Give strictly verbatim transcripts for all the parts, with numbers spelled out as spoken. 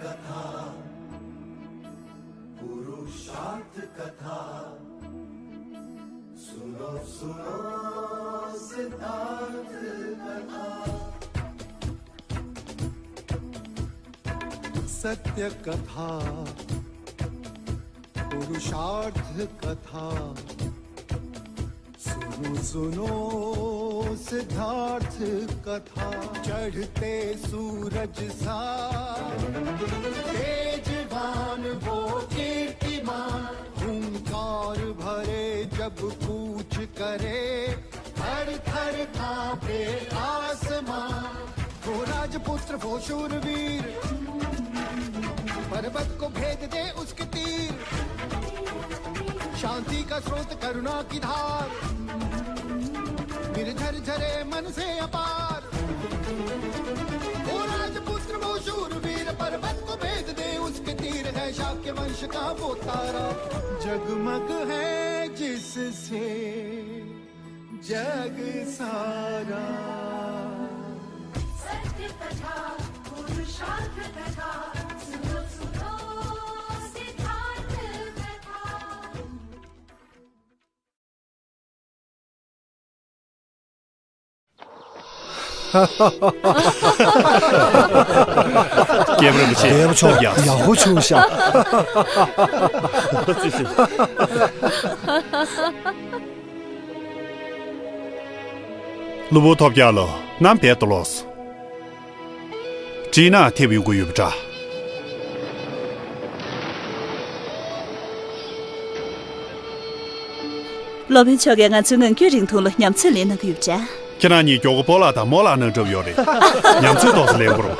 कथा, पुरुषार्थ कथा। सुनो, सुनो सिद्धार्थ कथा। सत्य कथा, पुरुषार्थ कथा। सुनो, सुनो सिद्धार्थ कथा। चढ़ते सूरज सा तेजवान वो कीर्तिमान, हुंकार भरे जब कूच करे, थर थर कांपे आसमां। वो राजपुत्र, वो शूरवीर, पर्वत को भेद दे उसके तीर। शांति का स्रोत, करुणा की धार, निर्झर झरे मन से अपार। वो राजपुत्र, वो शूरवीर, पर्वत को भेद दे उसके तीर। है शाक्य वंश का वो तारा, जगमग है जिससे जग सारा। सत्य कथा, पुरुषार्थ कथा, सुनो, सुनो सिद्धार्थ कथा। རྒྱལ་པོ་རིན་པོ་ཆེ། རྒྱལ་པོ་མཆོག་ཡག་པོ་བྱུང་ཤག་གླུ་བོ་ཐོབ་རྒྱལ་ལོ། ནམ་བེད་དུ་ལོགས། སྤྲིན་ནག་ཐེབས་ཡོང་གི་ཡོད་པ་འདྲ། སློབ་དཔོན་མཆོག་གིས་ང་ཚོའི་ངང་རྒྱུད་རིང་ཐུང་ལ་ཉམས་ཚོད་ལེན་གནང་གི་ཡོད་པ་འདྲ། ཁྱེད་རང་གཉིས་མགྱོགས་པོ་སྤོ་ལགས་དང་རྨོ་ལགས་ནང་འགྲོ་ཡོད་རེད། ཉམས་ཚོད་ཏོག་ཙམ་ལེན་དགོས་རེད།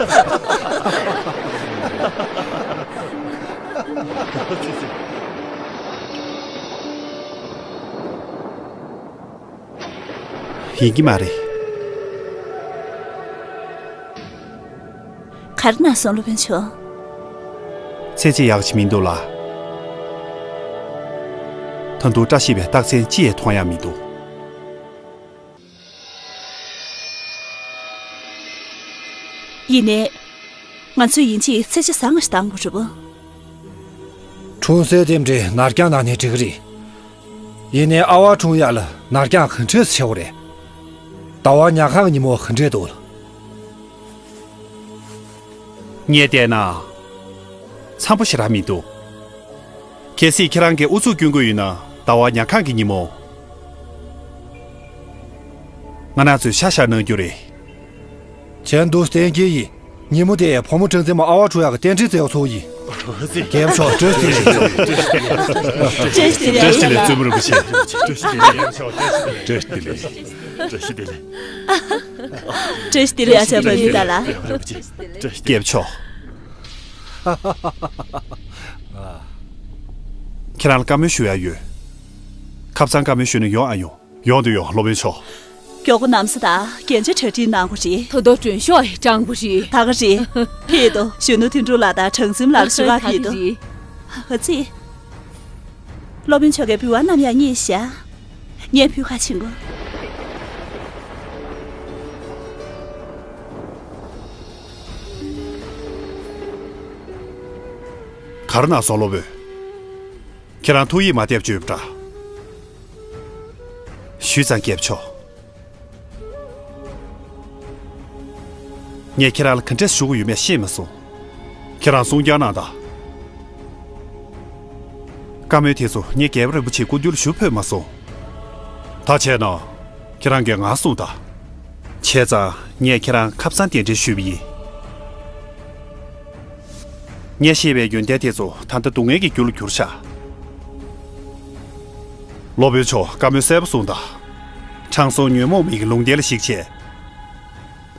ཡིན་གྱི་མ་རེད། ག་རེ་ན་སོང་། སློབ་དཔོན་མཆོག་ཚེ་ཚེ་ཡག་ཅིག་མི་འདུག་ལ། ད་དུང་བཀྲ་ཤིས་པའི་རྟགས་མཚན་ཅི་ཡང་མཐོང་ཡག་མི་འདུག་ཡིན་ནའི། ང་ཚོས་ཡིན་གཅིག་ཚེ་ཆ་བཟང་ཞིག་བཏང་དགོས་རེད་པ། འཁྲུངས་སའི་རྟེན་འབྲེལ་ནར་འགྱངས་གནང་ནས་འགྲིག་གི་རེད། ཡིན་ནའི་ཨ་བ་འཁྲུངས་ཡག་ལ་ནར་འགྱངས་ག་འདྲས་ཆེ་བ་རེད། ཟླ་བ་ཉལ་ཁང་གི་ཉིན་མོ་ག་འདྲས་འདུག་ངས་བལྟས་ན། འཚམ་པོ་ཞེ་དྲག་མི་འདུག་གལ་སྲིད་ཁྱེད་རང་གིས་ཨུ་ཚུགས་སྐྱོན་གྱི་ཡོད་ན། ཟླ་བ་ཉལ་ཁང་གི་ཉིན་མོ། ང་རང་ཚོས་ཤ་བཞག་གནང་རྒྱུ་རེད། བྱས་འདུག་སྟེ་རྒྱལ་ཡིན། ཉིན་མོ་དེ་བུ་མོ་སྤྲིན་མཚན་མོ་ཨ་བ་འཁྲུངས་ཡག་གི་རྟེན་འབྲེལ་བཙལ་བ་ཚོ་ཡིན། རྒྱལ་པོ་མཆོག་བཀྲ་ཤིས་བདེ་ལེགས། བཀྲ་ཤིས་བདེ་ལེགས། བཀྲ་ཤིས་བདེ་ལེགས། བཙུན་མོ་རིན་པོ་ཆེ། བཀྲ་ཤིས་བདེ་ལེགས། བཀྲ་ཤིས་བདེ་ལེགས། བཀྲ་ཤིས་བདེ་ལེགས། བཀྲ་ཤིས་བདེ་ལེགས། ཨ་ཅག་བུད་མེད་དག་ལ། རྒྱལ་པོ་མཆོག་ཁྱེད་རང་ལ་བཀའ་མོལ་ཞུ་ཡག་ཡོད། ཁ་སང་བཀའ་མོལ་ཞུས་ན་ཡོང་ཨ་ཡོང་། ཡོང་དུ་ཡོང་། སློབ་དཔོན་མཆོག་མགྱོགས་པོ་གནམ་ས་དང་རྒྱན་ཆ་གྲ་སྒྲིག་གནང་དགོས་རེད། ད་དུང་མགྲོན་ཤོག་ཡང་སྤྲང་པོ་རེད། ད་ག་རེད། ཕེབས་དང་། གཞོན་ནུ་དོན་གྲུབ་ལགས་དང་གྲངས་འཛོམས་ལགས་ལ་ཞུ་ག་ཕེབས་དང་། ད་ག་རེད། ཨ་ཙི། སློབ་དཔོན་མཆོག་གིས་འབུལ་བ་བསྣམས་ཡག་རྙེད་ཤག་ངས་ཕུལ་ག་ཕྱིན་གོ། ག་རེ་གནང་སོང་། སློབ་དཔོན། ཁྱེད་རང་ཐུགས་ཡིད་མ་གཏད་པ་བྱོས་པ་འདྲ། ཞུས་ཙང་། རྒྱལ་པོ་མཆོག་ངས་ཁྱེད་རང་ལ་ག་འདྲས་ཞུ་དགོས་ཡོད་མེད་ཤེས་མ་སོང་། ཁྱེད་རང་གསུང་རྐྱང་གནང་དང་། བཀའ་མོལ་དེ་ཚོ་ངས་རྒྱལ་པོ་རིན་པོ་ཆེའི་སྐུ་མདུན་ལ་ཞུ་ཕོད་མ་སོང་། ད་བྱས་ན། ཁྱེད་རང་གིས་ང་གསུངས་དང་། བྱས་ཙང་ངས་ཁྱེད་རང་ཁ་སང་གདན་འདྲེན་ཞུས་པ་ཡིན། ངས་བཤད་པའི་ཡོན་ཏན་དེ་ཚོ་ད་ལྟ་སྡུག་བསྔལ་གྱི་རྒྱུ་ལ་གྱུར་ཤག་སློབ་དཔོན་མཆོག་བཀའ་མོལ་གསལ་པོ་གསུངས་དང་། དྲང་སྲོང་ཉོན་མོངས་མིག་གི་ལུང་བསྟན་ལ་གཞིགས་བྱས།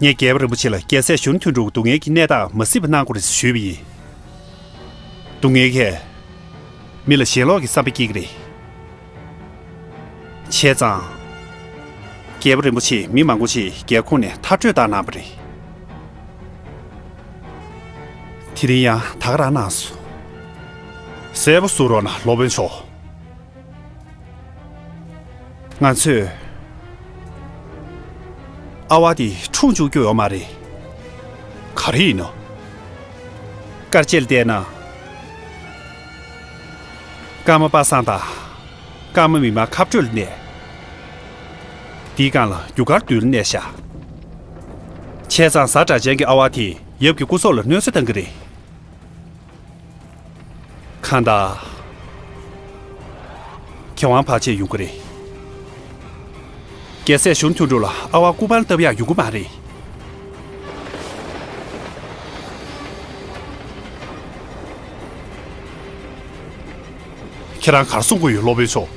ངས་རྒྱལ་པོ་རིན་པོ་ཆེ་ལ་རྒྱལ་སྲས་གཞོན་ནུ་དོན་གྲུབ་ཀྱི་སྡུག་བསྔལ་གྱི་གནས་སྟངས་མ་གཟིགས་པ་གནང་དགོས་རེད་ཞུས་པ་ཡིན། སྡུག་བསྔལ་གྱིས་མི་ལ་ཞེན་ལོག་གི་བསམ་པ་སྐྱེ་གི་རེད། བྱས་ཙང་། རྒྱལ་པོ་རིན་པོ་ཆེས་མི་མང་པོ་ཞིག་རྒྱལ་ཁོངས་ནས་མཐར་སྐྲོད་བཏང་གནང་བ་རེད། དེ་རིང་ཡང་ད་ག་རང་གནང་སོང་། གསལ་པོ་གསུང་རོགས་གནང་། སློབ་དཔོན་མཆོག་ང་ཚོས། ཨ་བ་དེ་འཁྲུངས་བཅུག་རྒྱུ་ཡོད་མ་རེད། ག་རེ་ཡིན་ནོ། སྐར་ཆས་ལ་བལྟས་ན། ཀརྨ་པ་སངས་དང་། ཀརྨ་མི་དམངས་ཁ་སྤྲོད་ལ་གནས། དེའི་སྒང་ལ་རྒྱུ་སྐར་རྡུལ་ལ་གནས་ཤག་བྱས་ཙང་གཟའ་སྒྲ་གཅན་གྱི་ཨ་ཝ་དེས་ཡབ་ཀྱི་སྐུ་སྲོག་ལ་གནོད་འཚེ་བཏང་གི་རེད། གང་ལྟར། མཁས་དབང་བར་ཆད་ཡོང་གི་རེད། རྒྱལ་སྲས་གཞོན་ཐུང་འགྲོ་ལ་ཨ་ཝ་སྐུ་པར་བཏབ་ཡག་ཡོང་གི་མ་རེད། ཁྱེད་རང་ག་རེ་གསུང་གི་ཡོད་སློབ་དཔོན་མཆོག་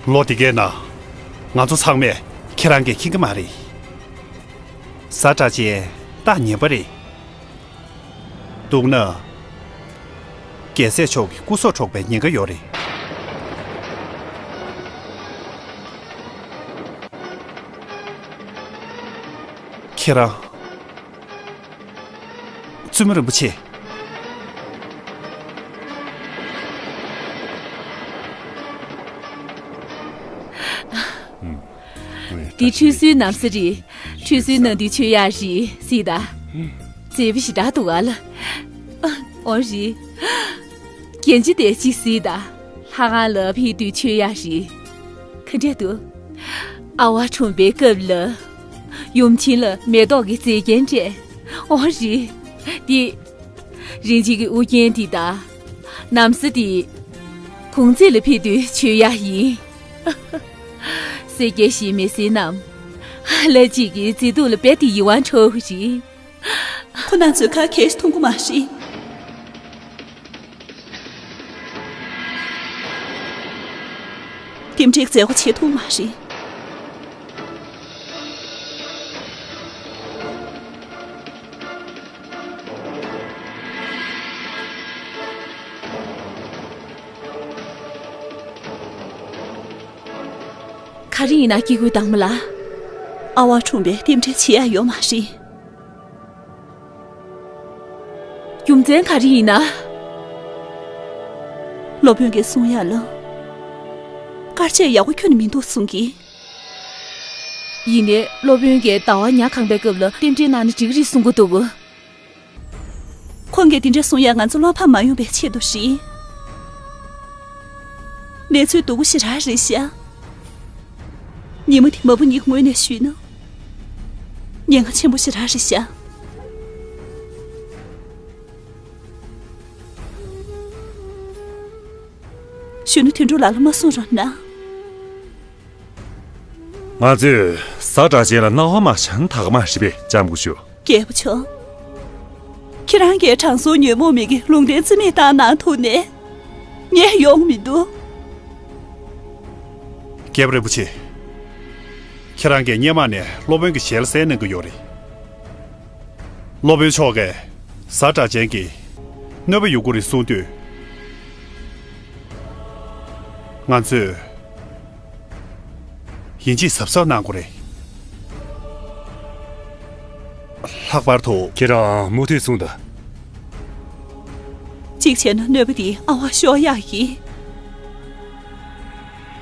ལོ་འདི་གའི་ནང་། ང་ཚོ་ཚང་མས་ཁྱེད་རང་གིས་མཁྱེན་གྱི་མ་རེད། གཟའ་སྒྲ་གཅན་རྟགས་ངན་པ་རེད། འདུག་ན། རྒྱལ་སྲས་མཆོག་གི་སྐུ་སྲོག་འཕྲོག་པའི་ཉེན་ཁ་ཡོད་རེད། ཁྱེད་རང་། བཙུན་མོ་རིན་པོ་ཆེ། འདི་ཁྲུས་གསོལ་གནང་ས་རེད། ཁྲུས་གསོལ་གནང་དུས་མཆོད་ཡག་རེད་ཟེར་ད། མཛེས་པོ་ཞེ་དྲག་འདུག་ག་ལ། འོ་རེད། རྒྱན་ཆ་དེ་གཅིག་གཟིགས་དང་། ལྷ་ཁང་ལ་ཕེབས་དུས་མཆོད་ཡག་རེད། ག་འདྲས་འདུག་ཨ་ཝ་འཁྲུངས་པའི་སྐབས་ལ། ཡུམ་ཆེན་ལ་མེ་ཏོག་གི་མཛེས་རྒྱན་སྤྲས། འོ་རེད། དེ། རིན་ཆེན་གྱི་དབུ་རྒྱན་དེ་དང་། ན་བཟའ་དེ། གུང་ཚིགས་ལ་ཕེབས་དུས་མཆོད་ཡག་ཡིན། སེར་སྐྱའི་གཞས་མི་སེར་རྣམས། ལྷ་གཅིག་གི་མཛེས་སྡུག་ལ་རྦད་དེ་ཡིད་དབང་འཕྲོག་གི་རེད། ཁོ་རྣམ་ཚོས་ཁ་གས་ཤིག་མཐོང་གི་མ་རེད། རྟེན་འབྲེལ་མཛད་སྒོ་བྱེད་ཐུབ་མ་རེད། ག་རེ་ཡིན་ན་སྐྱེ་དགུའི་དྭངས་མ་ལགས། ཨ་ཝ་འཁྲུངས་པའི་རྟེན་འབྲེལ་བྱེད་ཡ་ཡོད་མ་རེད། རྒྱུ་མཚན་ག་རེ་ཡིན་ན། སློབ་དཔོན་གྱིས་གསུང་ཡག་ལ། དཀར་ཆས་ཡག་པོ་གྱོན་ནས་མི་འདུག་གསུང་གི། ཡིན་ནའི་སློབ་དཔོན་གྱིས་ཟླ་བ་ཉ་གང་པའི་སྐབས་ལ་རྟེན་འབྲེལ་གནང་ན་འགྲིག་གི་རེད་གསུང་གི་འདུག་ཁོང་གིས་དེ་འདྲ་གསུང་ཡག་ང་ཚོ་བློ་ཕམ་མ་ཡོང་བའི་ཆེད་དུ་རེད། གནས་ཚུལ་སྡུག་པོ་ཞེ་དྲག་རེད་ཤག་ཉིན་མོ་དེ་མ་བུ་གཉིས་ཀྱི་ངོས་ནས་ཞུས་ན། ཉེན་ཁ་ཆེན་པོ་ཞེ་དྲག་རེད་ཤག་གཞོན་ནུ་དོན་གྲུབ་ལགས་ལ་མ་གསུང་རོགས་གནང་། ང་ཚོས་གཟའ་སྒྲ་གཅན་ལ་སྣང་བ་མ་བྱང་ཐག་མ་རེད་པས། ལྕམ་སྐུ་ཞབས། རྒྱལ་པོ་མཆོག་ཁྱེད་རང་གིས་དྲང་སྲོང་ཉོན་མོངས་མི་གི་ལུང་བསྟན་རྩིས་མེད་བཏང་གནང་ཐུབ་ནས། ངས་ཡོང་མི་འདུག་རྒྱལ་པོ་རིན་པོ་ཆེ། ཁྱེད་རང་གིས་སྔོན་མ་ནས་སློབ་དཔོན་གྱི་ཞལ་གསན་གནང་གི་ཡོད་རེད། སློབ་དཔོན་མཆོག་གིས་གཟའ་སྒྲ་གཅན་གྱི་གནོད་པ་ཡོང་གི་རེད་གསུང་དུས། ང་ཚོས་ཡིན་གཅིག་གཟབ་གཟབ་གནང་དགོས་རེད། ལྷག་པར་དུ། ཁྱེད་རང་མུ་མཐུད་གསུངས་དང་། གཅིག་བྱས་ན་གནོད་པ་འདི་ཨ་ཝ་ཤོར་ཡག་གི་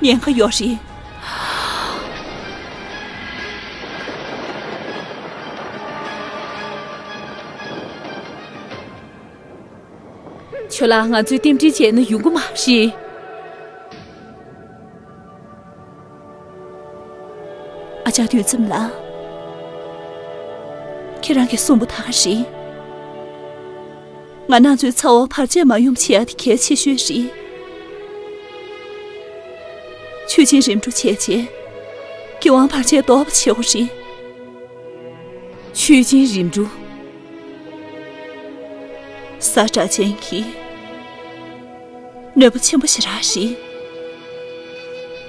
ཉེན་ཁ་ཡོད་རེད། ཁྱོད་ལ་ང་ཚོས་རྟེན་འབྲེལ་བྱས་ན་ཡོང་གི་མ་རེད། ཨ་ཅག་དུས་ཙམ་ལ། ཁྱེད་རང་གིས་གསུངས་པ་ད་ག་རེད། ང་རང་ཚོའི་ཚ་བོ་བར་ཆད་མ་ཡོང་བ་བྱེད་ཡ་དེ་གལ་ཆེ་ཤོས་རེད། མཆོད་སྦྱིན་རིམ་གྲོ་བྱས་རྗེས། སྐྱེ་དབང་བར་ཆད་ཟློག་པ་བྱེད་དགོས་རེད། མཆོད་སྦྱིན་རིམ་གྲོ། གཟའ་སྒྲ་གཅན་གྱིས་གནོད་པ་ཆེན་པོ་ཞེ་དྲག་རེད།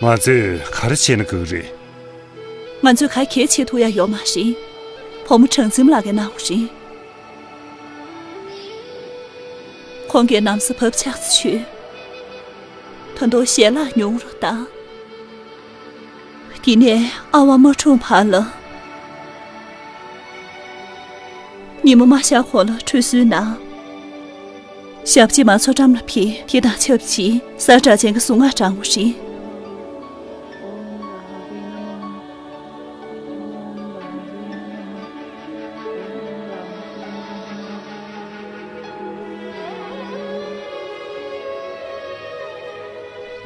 ང་ཚོས་ག་རེ་བྱས་ན་འགྲིག་གི་རེད། ང་ཚོས་ག་གེ་བྱེད་ཐུབ་ཡ་ཡོད་མ་རེད། བུ་མོ་གྲངས་འཛིན་ལགས་ཀྱིས་གནང་དགོས་རེད། ཁོང་གིས་ན་བཟའ་བབ་ཆགས་ཙམ་མཆོད། ད་དུང་ཞལ་ལག་ཉུང་རུ་བཏང་། དེ་ནས་ཨ་ཝ་མ་འཁྲུངས་བར་ལ། ཉིན་མོ་མ་ཤར་གོང་ལ་ཁྲུས་གསོལ་གནང་། ཞབས་རྗེས་མ་མཚོ་འགྲམ་ལ་ཕེབས། དེ་དང་ཆབས་ཅིག་གཟའ་སྒྲ་གཅན་གྱི་གཟུངས་སྔགས་བགྲང་དགོས་རེད།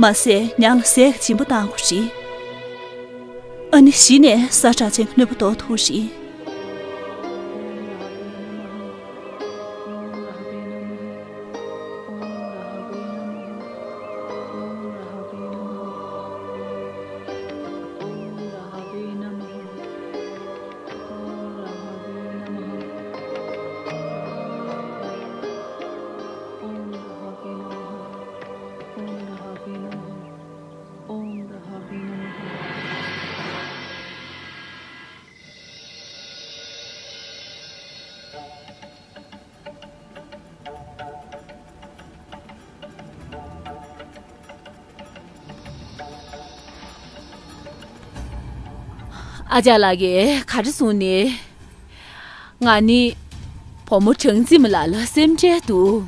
མ་ཟད་ཉང་ལ་ཟས་ཀྱི་སྦྱིན་པ་བཏང་དགོས་རེད། ཨ་ནི་གཞི་ནས་ས་ཁྲག་ཅན་གྱི་གནོད་པ་ཟློག་ཐུབ་རེད། ཨ་ཅག་ལགས་ཀྱིས་ག་རེ་གསུངས་ནས། ང་ནི་བུ་མོ་གྲངས་འཛིན་མ་ལགས་ལ་སེམས་ཁྲལ་འདུག་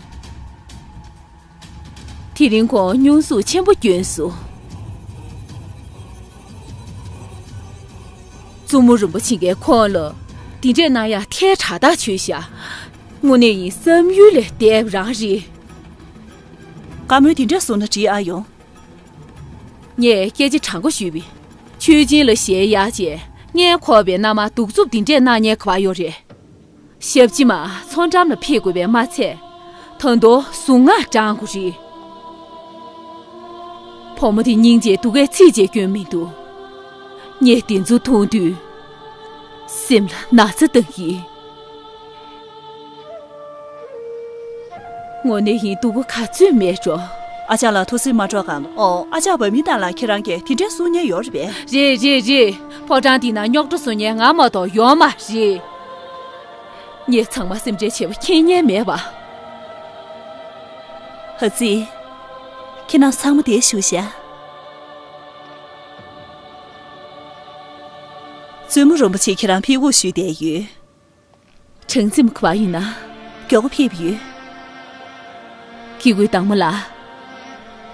དེ་རིང་ཁོང་སྙུང་གཟུགས་ཆེན་པོ་བསྐྱོན་སོང་། བཙུན་མོ་རིན་པོ་ཆེ་གིས་ཁོང་ལ་འདི་འདྲས་གནང་ཡག་ཐལ་དྲགས་ཐག་ཆོད་ཤག་དངོས་གནས་ཡིན་བསམ་ཡུལ་ལས་འདས་པ་རང་རེད། བཀའ་མོལ་འདི་འདྲས་གསུངས་ན་འགྲིག་ཨ་ཡོང་། ངས་སྐད་ཆ་དྲང་པོ་ཞུས་པས། ཆོས་སྦྱིན་ལ་ཞལ་གཡར་རྗེས་སྔས་འཁོར་བའི་མནའ་མར་གདུག་རྩུབ་འདི་འདྲས་གནང་མཁན་ག་པར་ཡོད་རེད། ཞབས་ཕྱི་མ་མཚོ་འགྲམ་ལ་ཕེབས་དགོས་པས་མ་ཚད། ད་དུང་གཟུངས་སྔགས་བགྲང་དགོས་རེད། བུ་མོ་དེ་སྙིང་རྗེ་སྡུག་སྐད་ཚིག་གཅིག་སྐྱོན་མི་འདུག་ངས་དེ་ཚོ་མཐོང་དུས་སེམས་ལ་ན་ཚ་བཏང་གི། དངོས་གནས་ཡིན་སྡུག་པོ་ག་ཚོད་མེད་འགྲོ། ཨ་ཅག་ལགས་ཐུགས་སེམས་མ་སྐྱོ་གམ། ཨོ། ཨ་ཅག་བ་མི་དང་ལ་ཁྱེད་རང་གིས་དེ་འདྲས་གསུང་མཁན་ཡོད་རེད་པས། རེད་རེད་རེད། ཕོ་བྲང་འདི་ན་རྙོག་དྲ་བཟོ་མཁན་ང་མ་གཏོགས་ཡོད་མ་རེད། ངས་ཚང་མ་སེམས་ཁྲལ་བྱེད་པ་མཁྱེན་མཁན་མེད་པ། ཧ་ཙི། ཁྱེད་རང་ཚང་མ་འདིར་བཞུགས་ཤག་བཙུན་མོ་རིན་པོ་ཆེ་ཁྱེད་རང་ཕེབས་སྒུག་ཞུས་བསྡད་ཡོད། གྲངས་འཛིན་མ་ག་པར་ཡིན་ན། མགྱོགས་པོ་ཕེབས་ཡོད། སྐྱེ་དགུའི་བདག་མོ་ལགས།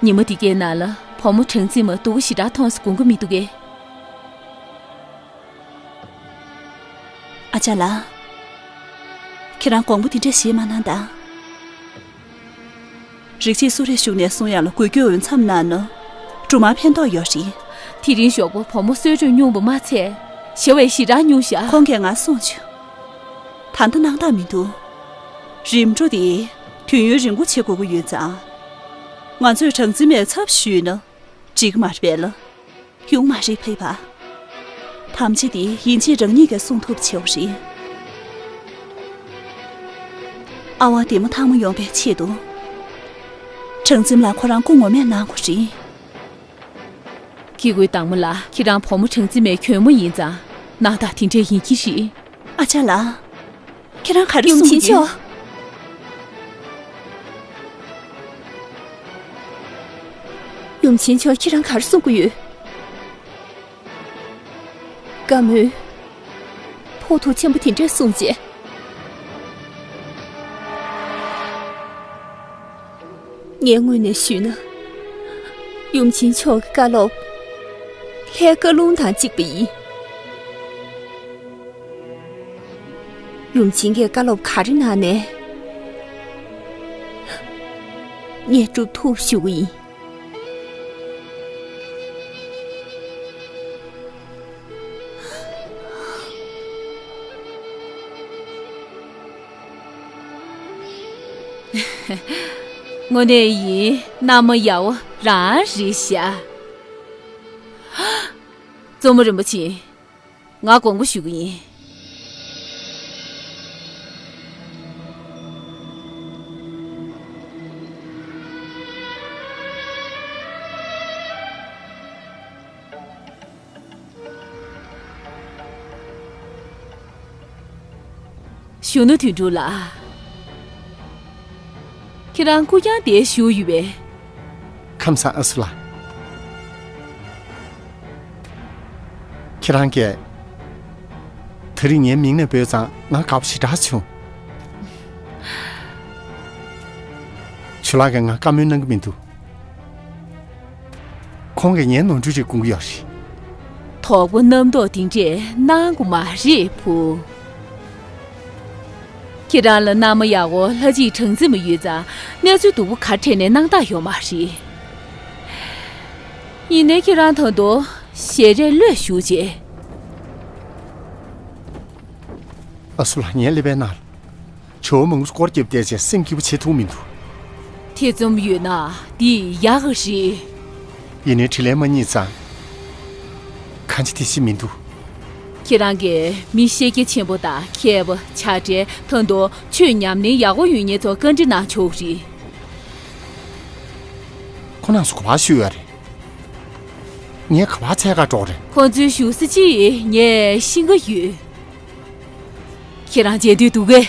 ཉི་མ་འདི་གའི་ནང་ལ་བུ་མོ་གྲངས་འཛིན་མ་སྡུག་པོ་ཞེ་དྲག་མཐོང་སོང་དགོངས་ཀྱི་མི་འདུག་གས། ཨ་ཅག་ལགས། ཁྱེད་རང་དགོངས་པ་འདི་འདྲ་བཞེས་མ་གནང་དང་། རིག་བྱེད་སུ་རེ་ཞུགས་ནས་གསུང་ཡག་ལ་འགུལ་སྐྱོད་འོས་འཚམ་གནང་ན། སྦྲུམ་མར་ཕན་ཐོགས་ཡོད་རེད། དེ་རིང་ཞོགས་པ་བུ་མོ་གསོས་གྲོགས་སྙུང་བ་མ་ཚད། ཞེ་བའི་ཞེ་དྲག་སྙུང་བཞག་ཁོང་གིས་ང་གསུངས་བྱུང་། ད་ལྟ་སྣང་དག་མི་འདུག་རིམ་གྲོ་དེ་དུས་ཡུན་རིང་པོ་བྱེད་དགོས་ཀྱི་ཡོད་ཙང་། ང་ཚོས་གྲངས་འཛིན་མའི་ཚབ་ཞུས་ན་འགྲིག་གི་མ་རེད་པས་ལགས། ཡོང་མ་རེད་ཕེབས་པ། ཐམས་ཅད་དེ་ཡིན་གཅིག་རང་ཉིད་ཀྱིས་གསུང་ཐུབ་བྱེད་པ་རེད། ཨ་ཝ་བདེ་མོ་ཐང་མོ་ཡོང་བའི་ཆེད་དུ། གྲངས་འཛིན་ལགས་ཁོ་རང་སྐུ་ངོ་མས་གནང་དགོས་རེད། སྐྱེ་དགུའི་བདག་མོ་ལགས། ཁྱེད་རང་བུ་མོ་གྲངས་འཛིན་མའི་གྱོས་མོ་ཡིན་ཙང་སྣང་དག་དེ་འདྲས་ཡིན་གྱི་རེད། ཨ་ཅག་ལགས། ཁྱེད་རང་ག་རེ་ཡུམ་གསུང་ཆེན་གི་ཡོད། མཆོག་ཡུམ་ཆེན་མཆོག་ཁྱེད་རང་ག་རེ་གསུང་གི་ཡོད། བཀའ་མོལ། ཕོག་ཐུག་ཆེན་པོ་དེ་འདྲས་གསུངས་རྗེས། ངས་དངོས་ནས་ཞུས་ན། ཡུམ་ཆེན་མཆོག་གི་བཀའ་སློབ། ལྷའི་བཀའ་ལུང་དང་གཅིག་པ་ཡིན། ཡུམ་ཆེན་གྱིས་བཀའ་སློབ་ག་རེ་གནང་ནའི། ངས་སྒྲུབ་ཐུབ་ཞུ་གི་ཡིན། དངོས་གནས་ཡིན་མནའ་མ་ཡག་པོ་རང་རེད་ཤག་བཙུན་མོ་རིན་པོ་ཆེ། ང་དགོངས་པ་ཞུ་གི་ཡིན། གཞོན་ནུ་དོན་གྲུབ་ལགས། ཁྱེད་རང་སྐུ་རྐྱང་དེ་བཞུགས་ཡོད་པས། ཁམས་བཟང་ཨ་སུ་ལགས། ཁྱེད་རང་གིས་དེ་རིང་ངའི་མིང་ནས་འབོད་ཙང་ང་དགའ་པོ་ཞེ་དྲག་བྱུང་། ཇོ་ལགས་ཀྱིས་ང་བཀའ་མོལ་གནང་གི་མི་འདུག་ཁོང་གིས་ངའི་ནོར་འཁྲུལ་རིགས་དགོངས་ཀྱི་ཡོད་རེད། དོགས་པ་རྣམ་རྟོག་འདི་འདྲས་གནང་དགོས་མ་རེད་བུ། ཁྱེད་རང་ལ་མནའ་མ་ཡག་པོ་ལྷ་གཅིག་གྲངས་འཛིན་མ་ཡོད་ཙང་གནས་ཚུལ་སྡུག་པོ་ག་འཕྲད་ནས་སྣང་དག་ཡོད་མ་རེད། ཡིན་ནའི་ཁྱེད་རང་ད་དུང་ཞལ་རས་ལྷོད་བཞུགས་བྱས། ཨ་སུ་ལགས། ངའི་ཀླད་པའི་ནང་ལ་ཇོ་བོ་མང་པོ་སྐོར་རྒྱབ་བསྡད་བྱས་སེམས་སྐྱིད་པོ་བྱེད་ཐུབ་མི་འདུག། ཐེ་ཚོམ་ཡོད་ན་འདི་ཡག་གི་རེད། ཡིན་ནའི་དྲིན་ལན་མ་རྙེད་ཙང་གང་བྱེད་དེ་བྱེད་མི་འདུག། ཁྱེད་རང་གིས་མི་ཤེས་རྒྱ་ཆེན་པོ་དང་མཁས་པ། བྱ་བྲལ། ད་དུང་ཆོས་ཉམས་ལེན་ཡག་པོ་ཡོད་མཁན་ཚོ་བཀའ་འདྲི་གནང་ཆོག་གི་རེད། ཁོ་རང་ཚོ་ག་པར་བཞུགས་ཡོད་རེད། ངས་ག་པར་འཚོལ་ག་འགྲོ་རེད། ཁོང་ཚོའི་བཞུགས་ས་ཅིག་ངས་ཤེས་ཀྱི་ཡོད། ཁྱེད་རང་མཇལ་འདོད་འདུག་གས།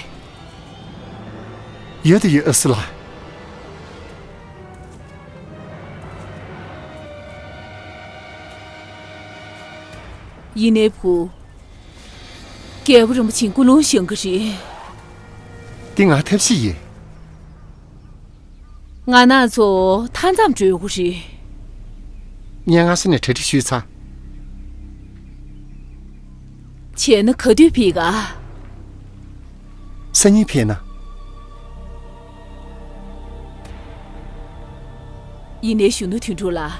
ཡོད་དེ་ཡོད། ཨ་སུ་ལགས། ཡིན་ནའི་བུ། རྒྱལ་པོ་རིན་པོ་ཆེའི་ཀུན་སློང་བཞེངས་ཀྱི་རེད། འདི་ང་ཐབས་ཤེས་ཡིན། ང་རང་ཚོ་མཐའ་མཚམས་འགྲོ་དགོས་རེད། ངས་སྔ་ས་ནས་གྲ་སྒྲིག་ཞུས་ཚར། བྱས་ན་ག་དུས་ཕེབས་ག། སང་ཉིན་ཕེབས་ན། ཡིན་ནའི་གཞོན་ནུ་དོན་གྲུབ་ལགས།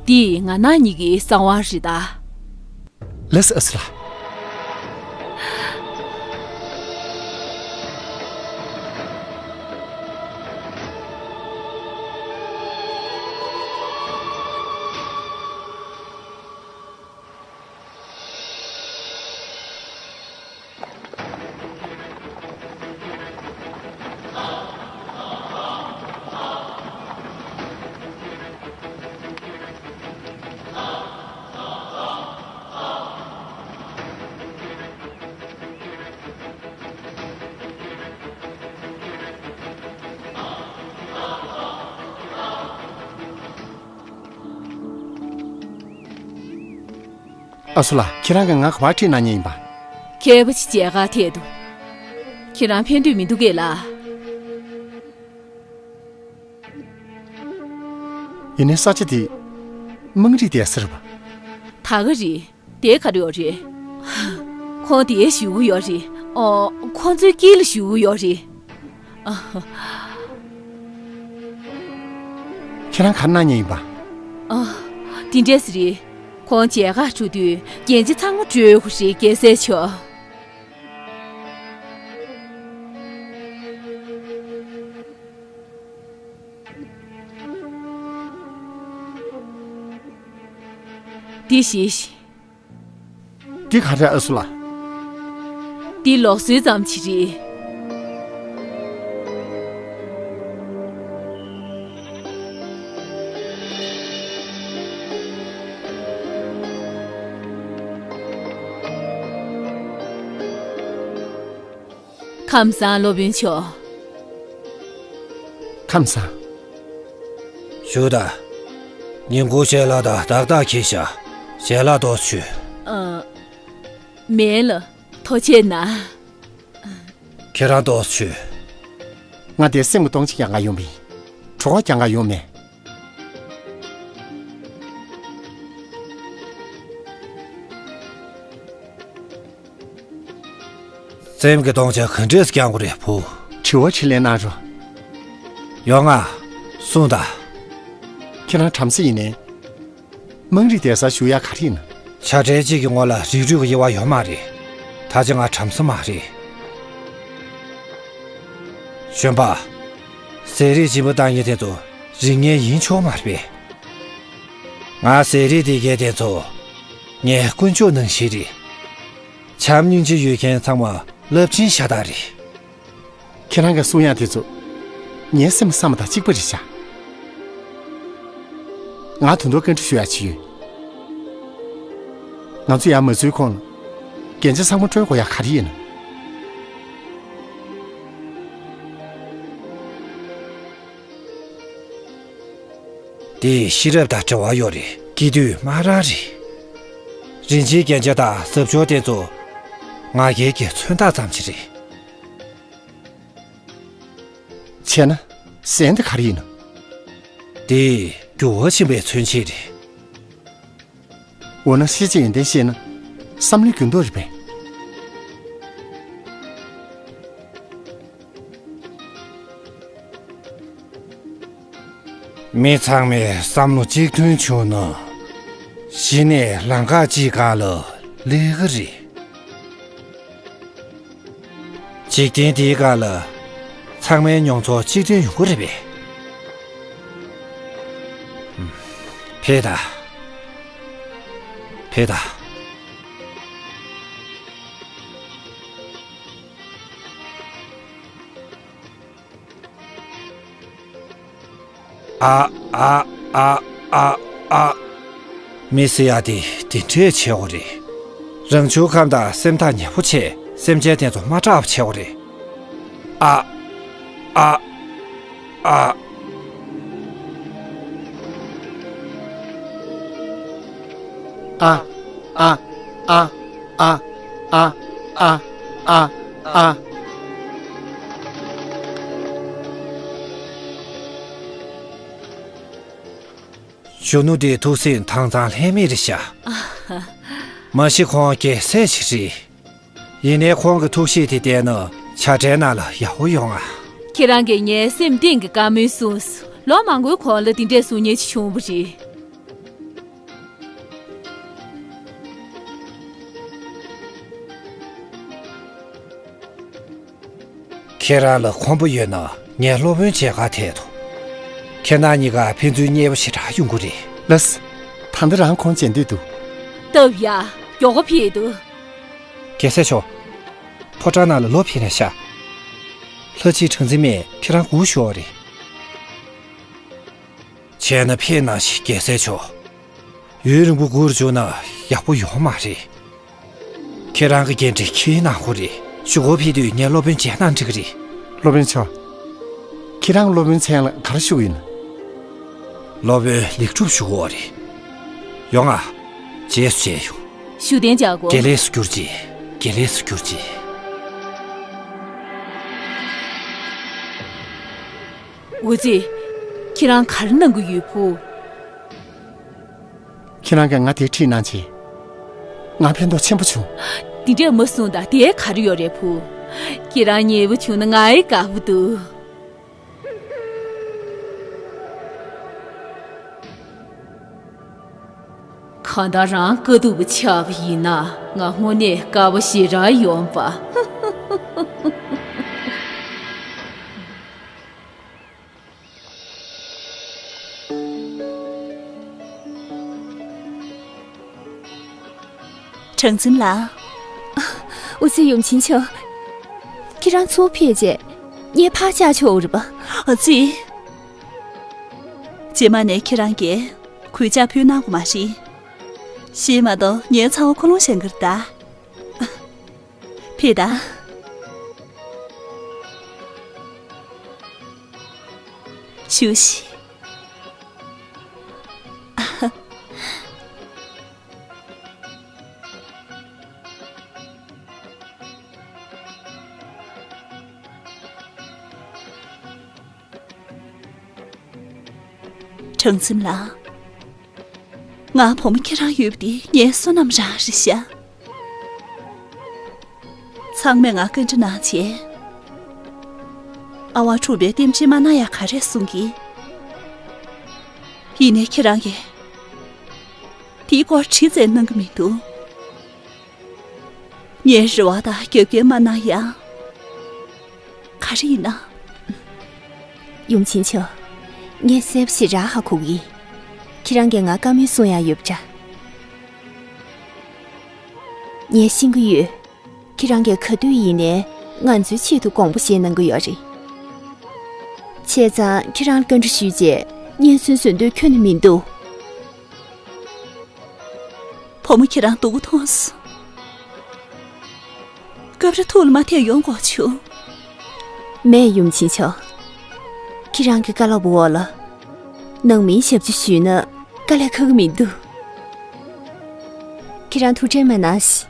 འདི་ང་རང་གཉིས་ཀྱི་གསང་བ་རེད་ད། ལགས་སོ། ཨ་སུ་ལགས། ཨ་སུ་ལགས། ཁྱེད་རང་གིས་ང་ག་པར་ཁྲིད་གནང་མཁན་ཡིན་པ། མཁས་པ་ཞིག་མཇལ་ཁ་ཐད་དུ། ཁྱེད་རང་ཕན་འདོད་མི་འདུག་གས་ལགས། ཡིན་ནའི་ས་ཆ་དེ་དམངས་རིགས་སྡོད་ས་རེད་པ། ད་ག་རེད། དེ་ག་རེ་ཡོད་རེད། ཁོང་དེར་བཞུགས་ཀྱི་ཡོད་རེད། ཨོ། ཁོང་ཚོའི་དཀྱིལ་ལ་བཞུགས་ཀྱི་ཡོད་རེད། ཨ། ཁྱེད་རང་ག་རེ་གནང་མཁན་ཡིན་པ། ཨ། དེ་འདྲས་རེད། ཁོང་མཇལ་ཁ་འགྲོ་དུས་རྒྱན་ཆ་ཚང་མ་སྤྲོད་དགོས་རེད། རྒྱལ་སྲས་མཆོག། འདི་བཞེས་ཤིག། འདི་ག་རེ། ཨ་སུ་ལགས། འདི་ལུགས་སྲོལ་ཙམ་ཞིག་རེད། ཁམས་བཟང་། སློབ་དཔོན་མཆོག། ཁམས་བཟང་། བཞུགས་དང་། ཉིན་གུང་ཞལ་ལག་དང་ཏག་ཏག་འཁྱེར་ཤག། ཞལ་ལག་ཏོག་ཙམ་མཆོད། ཨ། མེད་ལགས། ཐུགས་རྗེ་གནང་། ཁྱེད་རང་ཏོག་ཙམ་མཆོད། ང་དེར་སེམས་ཀྱི་གཏོང་ཆེན་རྒྱག་ག་ཡོང་བ་ཡིན། བྲོ་བ་རྒྱག་ག་ཡོང་མེད། སེམས་ཀྱི་གཏོང་ཆེན་ག་འདྲས་རྒྱག་དགོས་རེད་བུ། དྲི་བ་དྲིས་ལན་གནང་རོགས། ཡོང་ང་། གསུངས་དང་། ཁྱེད་རང་བྲམ་ཟེ་ཡིན་ནའི། དམངས་རིགས་སྡོད་སར་བཞུགས་ཡག་ག་རེ་ཡིན་ན། བྱ་བྲལ་གཅིག་གི་ངོ་ལ་རིགས་རུས་ཀྱི་དབྱེ་བ་ཡོད་མ་རེད། ད་ཆ་ང་བྲམ་ཟེ་མ་རེད། གཞོན་པ། ཟས་རིགས་སྦྱིན་པ་བཏང་མཁན་དེ་ཚོ་རིགས་ངན་ཡིན་ཆོག་མ་རེད་པས། ང་ཟས་རིགས་སྡེ་མཁན་དེ་ཚོ་ངའི་དཀོན་མཆོག་ནང་བཞིན་རེད། བྱམས་སྙིང་རྗེ་ཡོད་མཁན་ཚང་མ་རླབས་ཆེན་ཤ་སྟག་རེད། ཁྱེད་རང་གི་གསུང་ཡག་དེ་ཚོ་ངའི་སེམས་བསམ་པ་དང་གཅིག་པ་རེད་ཤག། ང་ད་དུང་བཀའ་འདྲི་ཞུ་ཡག་ཅིག་ཡོད། ང་ཚོ་ཡར་མ་འཛུལ་གོང་ལ་རྒྱན་ཆ་ཚང་མ་སྤྲོད་དགོས་ཡག་ག་རེ་ཡིན་ན། དེ་ཤེས་རབ་དང་འབྲེལ་བ་ཡོད་རེད། སྐྱིད་སྡུག་སྨ་ར་རེད། རིན་ཆེན་རྒྱན་ཆ་དང་གཟབ་མཆོར་དེ་ཚོ་ང་རྒྱལ་གྱི་མཚོན་རྟགས་ཙམ་ཞིག་རེད། བྱས་ན་ཟན་དེ་ག་རེ་ཡིན་ནམ། དེ་འགྱུར་བ་ཕྱིན་པའི་མཚོན་བྱེད་རེད། འོ་ན་ཤེས་བྱ་ཡོན་ཏན་ཤེས་ན་བསམ་བློའི་འགྱུར་ལྡོག་རེད་པས། མི་ཚང་མའི་བསམ་བློ་གཅིག་མཐུན་བྱུང་ན། གཞི་ནས་ལམ་ཁ་གཅིག་སྒང་ལ་སླེབས་ཀྱི་རེད། འཇིག་རྟེན་འདིའི་སྒང་ལ་ཚང་མའི་མྱོང་ཚོར་གཅིག་མཐུན་ཡོང་གི་རེད་པས། ཕེབས་དང་། ཕེབས་དང་། ཨ། ཨ། ཨ། ཨ། ཨ། མི་ཟེར་ཡ་དེ་དེ་འདྲས་བྱེད་དགོས་རེད། རང་བྱུང་ཁམས་དང་སེམས་ཐག་ཉེ་པོ་བྱས། སེམས་ཅན་དེ་ཚོ་མ་སྐྲག་པ་བྱེད་དགོས་རེད། ཨ། ཨ། ཨ། ཨ། ཨ། ཨ། ཨ། ཨ། ཨ། ཨ། ཨ། གཞོན་ནུ་དེའི་ཐུགས་སེམས་དྭངས་གཙང་ལྷད་མེད་རེད་ཤག། མ་གཞི་ཁོང་རྒྱལ་སྲས་ཤིག་རེད། ཡིན་ནའི་ཁོང་གི་ཐུགས་གཤིས་དེ་བལྟས་ན་བྱ་བྲལ་ནང་ལ་ཡག་པོ་ཡོང་ང་། ཁྱེད་རང་གིས་ངའི་སེམས་གཏིང་གི་བཀའ་མོལ་གསུངས་སོང་། ལོ་མང་པོའི་གོང་ལ་འདི་འདྲས་གསུང་མཁན་ཅིག་བྱུང་བ་རེད། ཁྱེད་རང་ལ་ཁོམ་པ་ཡོད་ན་ངའི་སློབ་དཔོན་མཇལ་ཁ་ཐད་དོ། ཁྱེད་རང་གཉིས་ཀ་ཕན་ཚུན་མཉེས་པོ་ཞེ་དྲག་ཡོང་གི་རེད། ལགས་སོ། ད་ལྟ་རང་ཁོང་མཇལ་འདོད་འདུག། སྟབས་ཡག། མགྱོགས་པོ་ཕེབས་འདུག། རྒྱལ་སྲས་མཆོག། ཕོ་བྲང་ནང་ལ་ལོག་ཕེབས་ན་ཤག། ལྷ་རྗེ་གྲངས་འཛིན་མས་ཁྱེད་རང་སྒུག་ཞུ་བ་རེད། བྱས་ན་ཕེབས་གནང་ཞིག། རྒྱལ་སྲས་མཆོག། ཡུན་རིང་པོ་སྒུག་བཅུག་ན་ཡག་པོ་ཡོང་མ་རེད། ཁྱེད་རང་གི་འགན་འཁྲི་འཁྱེར་གནང་དགོས་རེད། གཞུག་གུ་ཕེབས་དུས་ངའི་སློབ་དཔོན་མཇལ་གནང་འགྲིག་གི་རེད། སློབ་དཔོན་མཆོག། ཁྱེད་རང་སློབ་དཔོན་མཚན་ལ་ག་རེ་ཞུ་གི་ཡིན། སློབ་དཔོན་ལེགས་གྲུབ་ཞུ་དགོས་རེད། ཡོང་ང་། རྗེས་སུ་མཇལ་ཡོང་། བཞུགས་གདན་འཇགས་དགོས། དགེ་ལེགས་སུ་གྱུར་ཅིག། དགེ་ལེགས་སུ་གྱུར་ཅིག། འུ་ཙི། ཁྱེད་རང་ག་རེ་གནང་གི་ཡོད་བུ། ཁྱེད་རང་གིས་ང་དེ་ཁྲིད་གནང་བྱས། ང་ཕན་ཐོགས་ཆེན་པོ་བྱུང་། འདི་འདྲས་མ་གསུངས་དང་། དེ་ག་རེ་ཡོད་རེད་བུ། ཁྱེད་རང་མཉེས་པོ་བྱུང་ན་ང་ཡི་དགའ་པོ་འདུག། གང་ལྟར་རང་དཀའ་སྡུག་པ་ཆགས་པ་ཡིན་ན་ང་དངོས་གནས་དགའ་པོ་ཞེ་དྲག་ཡོང་པ། གྲངས་འཛིན་ལགས། འུ་ཚོའི་ཡུམ་ཆེན་མཆོག། ཁྱེད་རང་ཚུར་ཕེབས་རྗེས་ངའི་ཕར་བཅར་ཆོག་རེད་པ། ཨ་ཙི། རྗེས་མ་ནས་ཁྱེད་རང་གིས་གུས་ཕྱག་ཕུལ་གནང་དགོས་མ་རེད། ཞེས་མ་གཏོགས་ངའི་ཚ་བོ་ཁོ་ལོང་བཞེངས་ཀྱི་རེད་ད། ཕེབས་དང་། བཞུགས་ཤིག། གྲངས་འཛིན་ལགས། ང་བུ་མོ་ཁྱེད་རང་ཡོད་པ་འདི་ངའི་བསོད་ནམས་རང་རེད་ཤག། ཚང་མས་ང་བཀའ་འདྲི་གནང་བྱས། ཨ་ཝང་འཁྲུངས་པའི་རྟེན་འབྲེལ་མ་གནང་ཡག་ག་རེ་གསུང་གི། ཡིན་ནའི་ཁྱེད་རང་གིས་དེའི་སྐོར་དྲི་བཙལ་གནང་གི་མི་འདུག། ངའི་རེ་བ་དང་རྒྱབ་འགལ་མ་གནང་ཡག། ག་རེ་ཡིན་ན། ཡུམ་ཆེན་མཆོག། ངས་གསལ་པོ་ཞེ་དྲག་ཧ་གོ་གི། ཁྱེད་རང་གིས་ང་བཀའ་མོལ་གསུང་ཡག་ཡོད་པ་འདྲ། ངས་ཤེས་ཀྱི་ཡོད། ཁྱེད་རང་གིས་ག་དུས་ཡིན་ནའི་ང་ཚོའི་ཆེད་དུ་དགོངས་པ་བཞེས་གནང་གི་ཡོད་རེད། བྱས་ཙང་ཁྱེད་རང་ལ་བཀའ་འདྲི་ཞུས་རྗེས་སྙན་སེང་བཟོ་འདོད་ཁྱོན་ནས་མི་འདུག། བུ་མོ་ཁྱེད་རང་སྡུག་པོ་མཐོང་སོང་། སྐབས་རེ་ཐུགས་ལ་མ་ཐེག་ཡོང་དགོས་བྱུང་། མེད། ཡུམ་ཆེན་མཆོག། ཁྱེད་རང་གི་བཀའ་སློབ་འོག་ལ་ནང་མིའི་ཞབས་ཕྱི་ཞུས་ན་དཀའ་ལས་ཁག་གི་མི་འདུག། ཁྱེད་རང་ཐུགས་ཁྲལ་མ་གནང་ཞིག།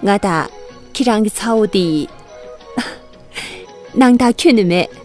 ང་དང་ཁྱེད་རང་གི་ཚ་བོ་དེ་ཡི་སྣང་དག་ཁྱོན་ནས་མེད།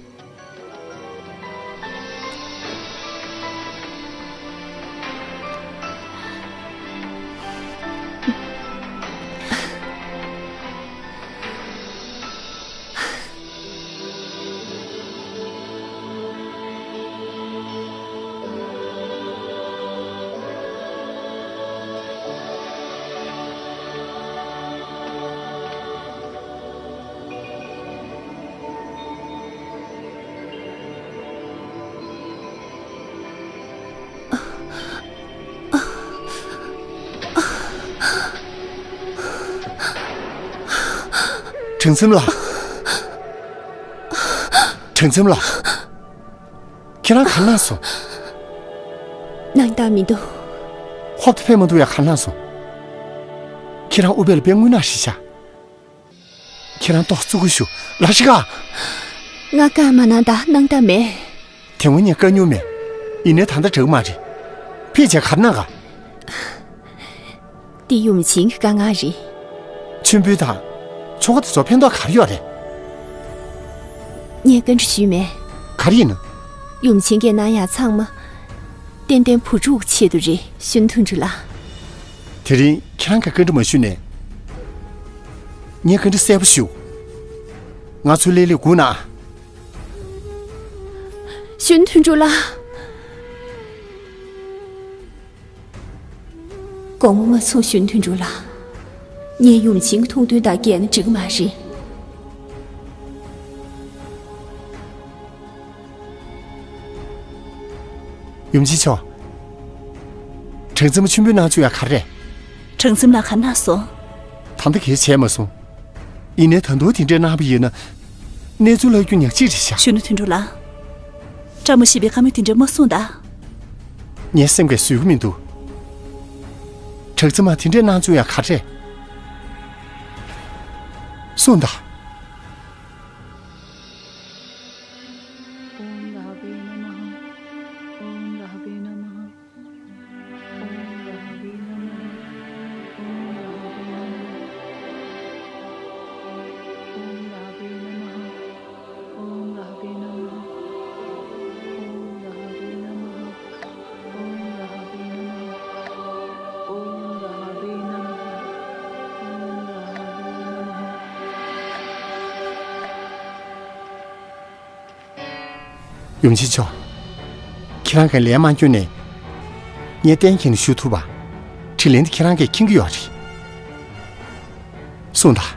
དྲང་ཚེམ་ལགས། དྲང་ཚེམ་ལགས། ཁྱེད་རང་ག་རེ་གནང་སོང་། སྣང་དག་མི་འདུག་ཧོབ་ཏེ་ཕེབས་མ་ཐུབ་ཡ་ག་རེ་གནང་སོང་། ཁྱེད་རང་དབུ་བས་ལ་དཔེ་རྔུལ་ནག་ཞིག་ཤར། ཁྱེད་རང་ཏོག་ཙི་བརྩི་བཀུར་ཞུ། ལ་ཤི་ཀ། ང་བཀའ་མ་གནང་ད་སྣང་དག་མེད། དེ་སྔོན་ངས་བཀའ་མྱོང་མེད། ཡིན་ནའི་ད་ལྟ་དྲག་མ་རེད། ཕལ་ཆེར་ག་རེ་གནང་ག། འདི་ཡུམ་ཆེན་གྱི་བཀའ་མངགས་རེད། མཆོད་འབུལ་དང་། ཆོ་ག་དེ་ཚོ་ཕན་ཐོགས་ག་རེ་ཡོད་རེད། ངས་བཀའ་འདྲི་ཞུས་མེད། ག་རེ་ཡིན་ན། ཡུམ་ཆེན་གྱིས་གནང་ཡག་ཚང་མ། ཏན་ཏན་བུ་ཕྲུག་གི་ཆེད་དུ་རེད། གཞོན་ནུ་དོན་གྲུབ་ལགས། དེ་རིང་ཁྱེད་རང་གིས་བཀའ་འདྲི་མ་ཞུས་ནས། ངས་བཀའ་འདྲི་གསལ་པོ་ཞུ། ང་ཚོའི་ལས་ལས་སྒུག་ན། གཞོན་ནུ་དོན་གྲུབ་ལགས། དགོངས་པ་མ་ཚོམས། གཞོན་ནུ་དོན་གྲུབ་ལགས། ངས་ཡུམ་ཆེན་གྱི་ཐུགས་འདུན་ལྟར་བསྐྱལ་ན་འགྲིག་གི་མ་རེད། ཡུམ་ཆེན་མཆོག། དྲང་ཚེམ་མཆོད་འབུལ་གནང་བཅུག་ཡ་ག་རེ་རེད། དྲང་ཚེམ་ལགས་ག་རེ་གནང་སོང་། ད་ལྟ་གང་ཡང་བྱས་མ་སོང་། ཡིན་ནའི་ད་དུང་དེ་འདྲས་གནང་བ་ཡིན་ན། གནས་ཚུལ་ལྷག་རྒྱུ་ཉག་གཅིག་རེད་ཤག་གཞོན་ནུ་དོན་གྲུབ་ལགས། བཀྲ་མ་ཤིས་པའི་བཀའ་མོལ་དེ་འདྲས་མ་གསུངས་ད། ངའི་སེམས་ཀྱིས་བཟོད་ཀྱི་མི་འདུག་དྲང་ཚེམ་མ་དེ་འདྲས་གནང་བཅུག་ཡ་ག་རེ་རེད། གསུངས་ད། ॐ राहवे नमः। ॐ राहवे नमः। ॐ राहवे नमः। ॐ राहवे नमः। ॐ राहवे नमः। ॐ राहवे नमः। ॐ राहवे नमः। ॐ राहवे नमः। ॐ राहवे नमः। ॐ राहवे नमः। ཡུམ་ཆེན་མཆོག། ཁྱེད་རང་གིས་ལན་མ་བསྐྱོན་ནས། ངས་གཏན་འཁེལ་ནས་ཞུ་ཐུབ་པ། དྲིས་ལན་དེ་ཁྱེད་རང་གིས་མཁྱེན་གྱི་ཡོད་རེད། གསུངས་དང་།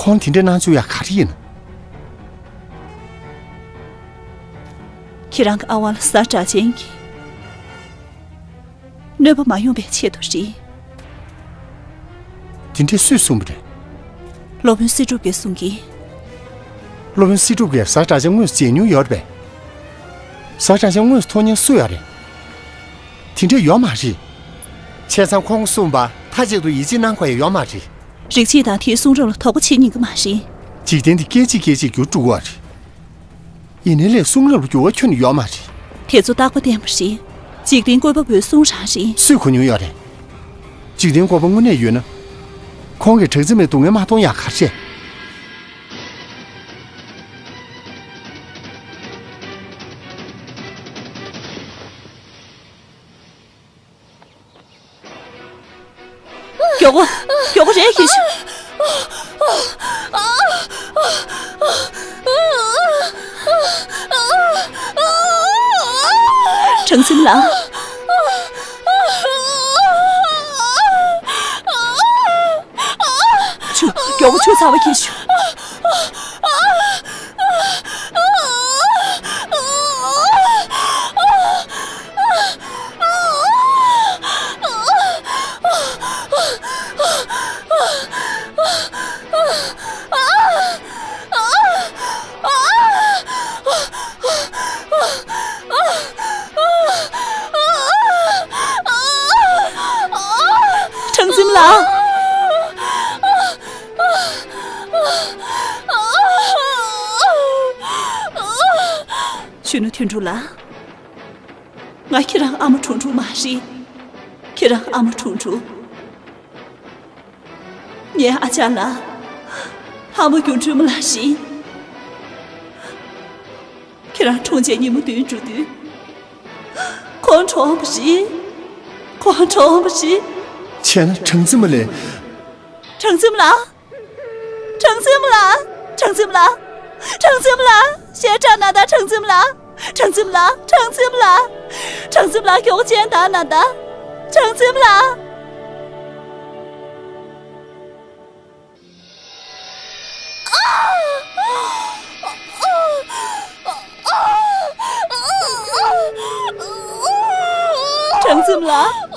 ཁོང་དེ་འདྲ་གནང་བཅུག་ཡ་ག་རེ་ཡིན། ཁྱེད་རང་གི་ཨ་ཝང་ལ་ཟ་འདྲ་ཅན་གྱི། གནོད་པ་མ་ཡོང་བའི་ཆེད་དུ་རེད། དེ་འདྲས་སུས་གསུངས་པ་རེད། སློབ་དཔོན་སྲིད་སྒྲུབ་ཀྱིས་གསུངས་ཀྱི། སློབ་དཔོན་སྲིད་སྒྲུབ་ཀྱིས་ཟ་འདྲ་ཅན་དངོས་སུ་བྱེད་མྱོང་ཡོད་རེད་པས། ཟ་འདྲ་ཅན་དངོས་སུ་ཐོབ་མཁན་སུ་ཡོད་རེད། དེ་འདྲས་ཡོད་མ་རེད། བྱས་ཙང་ཁོང་གསུངས་པ་མཐའ་གཅིག་ཏུ་ཡིད་ཆེས་གནང་དགོས་ཡ་ཡོད་མ་རེད། རིག་བྱེད་དང་དེའི་གསུང་རབ་ལ་དོགས་པ་བྱེད་ཉན་གྱི་མ་རེད། འཇིག་རྟེན་འདི་སྐད་ཅིག་སྐད་ཅིག་འགྱུར་འགྲོ་གི་ཡོད་རེད། ཡིན་ནའི་ལས་གསུང་རབ་ལ་འགྱུར་བ་ཁྱོན་ནས་ཡོད་མ་རེད། དེ་ཚོ་རྟག་པ་བརྟན་པ་རེད། འཇིག་རྟེན་བཀོད་པ་པོའི་གསུང་རང་རེད། སུས་གོ་མྱོང་ཡོད་རེད། འཇིག་རྟེན་བཀོད་པ་དངོས་གནས་ཡོད་ན། ཁོང་གིས་གྲངས་འཛིན་མའི་སྡུག་བསྔལ་མ་མཐོང་ཡག་ག་རེ་བྱས། མགྱོགས་པོ། མགྱོགས་པོ་རེད་ཁྱེད་ཤི། གྲངས་འཛིན་ལགས། ཆུ། མགྱོགས་པོ་ཆུ་ཚ་བ་ཁྱེར་ཤོག་གྲངས་འཛིན་ལགས། གཞོན་ནུ་དོན་གྲུབ་ལགས། ང་ཁྱེད་རང་ཨ་མ་དྲུང་དྲུང་མ་རེད། ཁྱེད་རང་ཨ་མ་དྲུང་དྲུང་། ངའི་ཨ་ཅག་ལགས། ལྷ་མོ་སྒྱུ་འཕྲུལ་མ་ལགས་རེད། ཁྱེད་རང་གྲོངས་རྗེས་ཉིན་མོ་བདུན་འགྲོ་དུས། ཁོང་གྲོངས་པ་རེད། ཁོང་གྲོངས་པ་རེད། བྱས་ན་གྲངས་འཛིན་མ་ལས། གྲངས་འཛིན་མ་ལགས། གྲངས་འཛིན་མ་ལགས། གྲངས་འཛིན་མ་ལགས། གྲངས་འཛིན་མ་ལགས། ཞེ་དྲག་ན་ད། གྲངས་འཛིན་མ་ལགས། གྲངས་འཛིན་མ་ལགས། གྲངས་འཛིན་མ་ལགས། གྲངས་འཛིན་མ་ལགས། མགྱོགས་ཅན་ད་ན་ད། གྲངས་འཛིན་མ་ལགས། གྲངས་འཛིན་མ་ལགས།